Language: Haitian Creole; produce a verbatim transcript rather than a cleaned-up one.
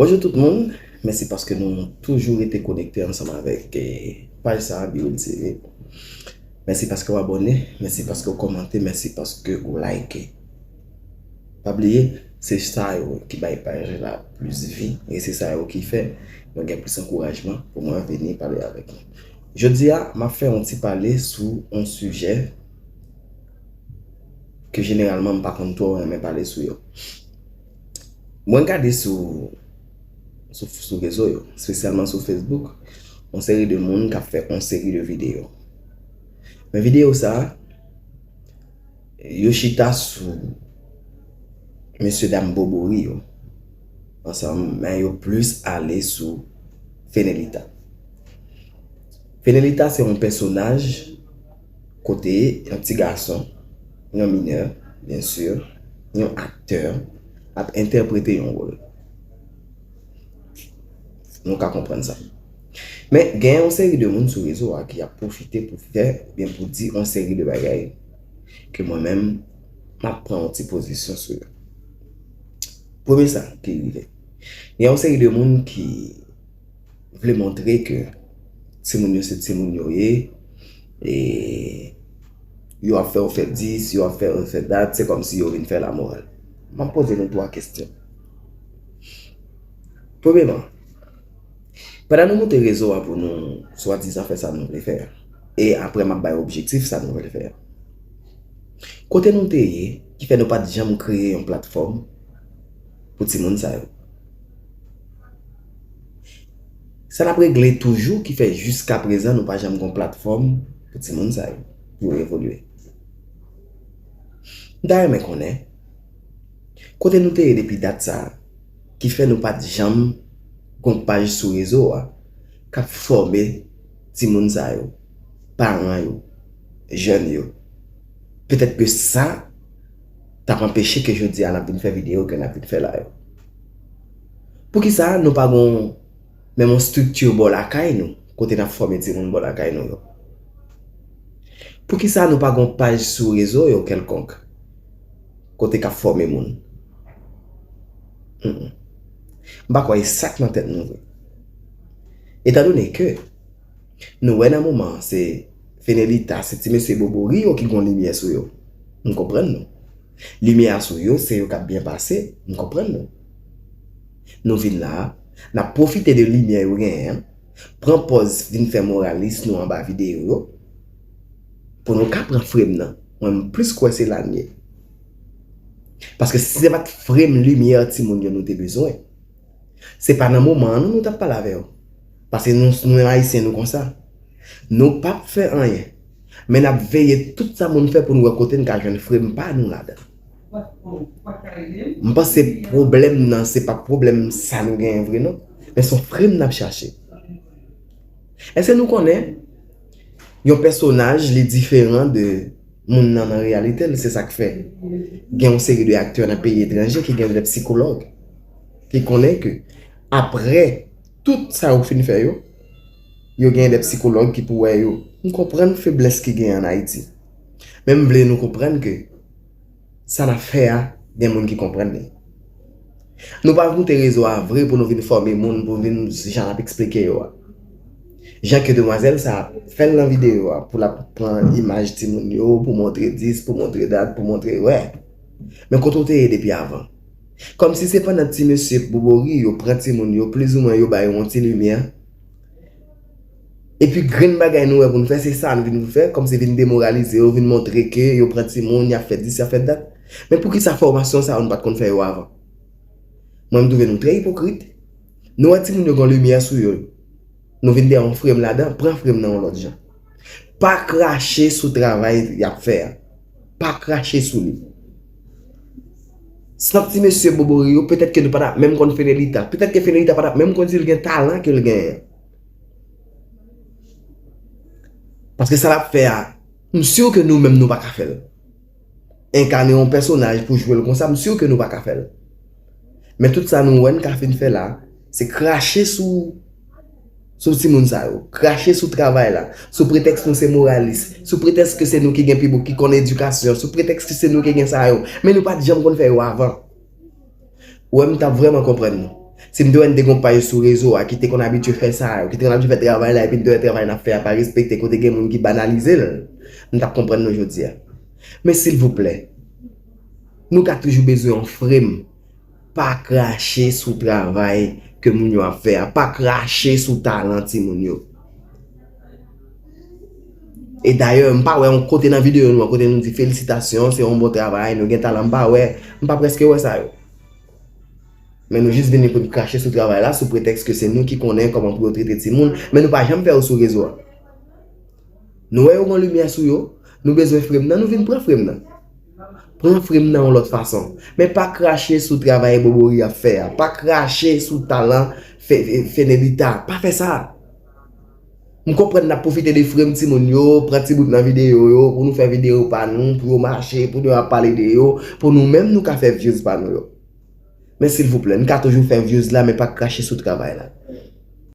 Bonjou tout moun, mèsi paske nou toujou rete konekte ansanm avèk eh, paj sa a, Biwil T V. Mèsi paske w abòne, mèsi paske w kòmante, mèsi paske w like. Pa bliye, se sa yo ki bay paj la plis vi, e se sa yo ki fè mwen gen plis ankourajman pou mwen vini pale avèk nou. Jodi a, m ap fè yon ti pale sou yon sijè ke jeneralman m pa konn twò renmen pale sou yo. Mwen gade sou, sou, sou rezo yo, espesyalman sou Facebook, yon seri de moun k ap fè yon seri de videyo. Men videyo sa a, yo chita sou mesye dam bobori yo ansanm, men yo plis ale sou Fenelita. Fenelita se yon pèsonaj kote yon ti gason, yon minè, byen si, yon aktè ap entèprete yon wòl. Nou ka konprann sa. Men gen yon seri de moun sou rezo a ki ap pwofite pou fè, oubyen pou di yon seri de bagay ke mwen menm, m ap pran yon ti pozisyon sou yo. Premye sa ki rive, gen yon seri de moun ki vle montre ke timoun yo se timoun yo ye, e yo ap fè yo fè dis, yo ap fè yo fè dat, se kòmsi yo vin fè lamoral. M ap poze nou twa kesyon. Premyeman, pandan nou moute rezo a pou nou swadizan fè sa nou vle fè a, e apre m ap bay objektif sa nou vle fè a, kote nou te ye ki fè nou pa t janm kreye yon platfòm pou timoun sa yo? Sa n ap regle toujou ki fè jiskaprezan nou pa janm gen yon platfòm pou timoun sa yo, pou yo evolye? M ta renmen konnen kote nou te ye depi dat sa a ki fè nou pa t janm gen yon paj sou rezo a k ap fòme timoun sa yo, paran yo, jèn yo. Petèt ke sa t ap anpeche ke jodi a n ap vin fè videyo ke n ap vin fè la yo. Poukisa nou pa gon menm yon estrikti bò lakay nou, kote n ap fòme timoun bò lakay nou yo? Poukisa nou pa gon paj sou rezo yo kèlkonk kote k ap fòme moun? Mm-mm. M pa kwè e sa k nan tèt nou vre. Etandone ke nou wè nan moman an se Fenelita, se ti mesye bobori yo ki gon limyè sou yo. M konprann nou. Limyè a sou yo, se yo k ap byen pase, m konprann nou. Nou vin la a, n ap pwofite de limyè yo genyen an, pran pòz vin fè moralis nou anba videyo yo, pou nou ka pran frem nan. Mwen, m plis kwè se la n ye. Paske si se pa t frem limyè timoun yo nou te bezwen, se pa nan moman an non nou t ap pale avè yo. Paske nou, nou menm Ayisyen, nou konsa. Nou p ap fè anyen. Men n ap veye tout sa moun fè pou n wè kote n ka jwenn frem pa nou ladan. M panse pwoblèm nan, se pa pwoblèm sa nou genyen vre non. Men se yon frem n ap chache. Èske nou konnen yon pèsonaj, li diferan de moun nan nan reyalite l? Se sa k fè gen yon seri de aktè nan peyi etranje ki gen de sikològ, ki konnen ke apre tout sa yo fin fè yo, yo gen de sikològ ki pou wè yo. M konprann feblès ki gen ann Ayiti. Men m vle nou konprann ke sa n ap fè a, gen moun ki konprann li. Nou pa moute rezo a vre pou nou vin fòme moun, pou vin jan n ap eksplike yo a. Jan ke demwazèl sa ap fè l nan videyo a, pou l ap pran imaj timoun yo, pou montre dis, pou montre dat, pou montre, wè. Men kote w te ye depi avan? Kòmsi se pandan ti mesye bobori yo pran timoun yo, plizoumwen yo ba yo yon ti limyè. Epi grenn bagay nou wè pou n fè, se sa n vin pou fè, kòmsi vin demoralize yo, vin montre ke yo pran timoun, y ap fè dis, y ap fè dat. Men poukisa fòmasyon sa yo nou pa t konn fè yo avan? Mwen, m twouve nou trè ipokrit. Nou wè timoun yo gen limyè sou yo. Nou vin dèyè yon frem ladan, pran frem nan yon lòt jan. Pa krache sou travay y ap fè a. Pa krache sou li. San ti mesye bobori yo, petèt ke nou pa t ap menm konn Fenelita. Petèt ke Fenelita pa t ap menm konn si l gen talan ke l genyen. Paske sa l ap fè a, m si ke nou menm nou pa ka fè l. Enkane yon pèsonaj pou jwe l konsa, m si ke nou pa ka fè l. Men tout sa nou wè n ka fin fè la, se krache sou, sou timoun sa yo, krache sou travay la, sou pretèks nou se moralis, sou pretèks ke se nou ki gen pi bon, ki konn edikasyon, sou pretèks ke se nou ki gen sa yo. Men nou pa t janm konn fè yo avan. Ou wè, m t ap vrèman konprann nou. Si m te wè n te gen yon paj sou rezo a ki te konn abitye fè sa yo, ki te konn abitye fè travay la, epi n te wè travay n ap fè a pa respekte, kote gen moun ki banalize l, m t ap konprann nou jodi a. Men silvouplè, nou ka toujou bezwen yon frem. Pa krache sou travay ke moun yo ap fè a. Pa krache sou talan timoun yo. E dayè, m pa wè yon kote nan videyo nou an kote nou di felisitasyon, se yon bon travay, nou gen talan, m pa wè, m pa prèske wè sa yo. Men nou jis vini pou n krache sou travay la sou pretèks ke se nou ki konnen kòman pou yo trete timoun, men nou pa janm fè yo sou rezo a. Nou wè yo gen limyè sou yo, nou bezwen frem nan, nou vin pran frem nan. Pran frem nan yon lòt fason. Men pa krache sou travay Bobori ap fè a. Pa krache sou talan Fe- Fenelita. Pa fè sa. M konprann n ap pwofite de frem timoun yo, pran ti bout nan videyo yo, pou nou fè videyo pa nou, pou yo mache, pou nou ap pale de yo, pou nou menm nou ka fè views pa nou yo. Men silvouplè, n ka toujou fè views la, men pa krache sou travay la.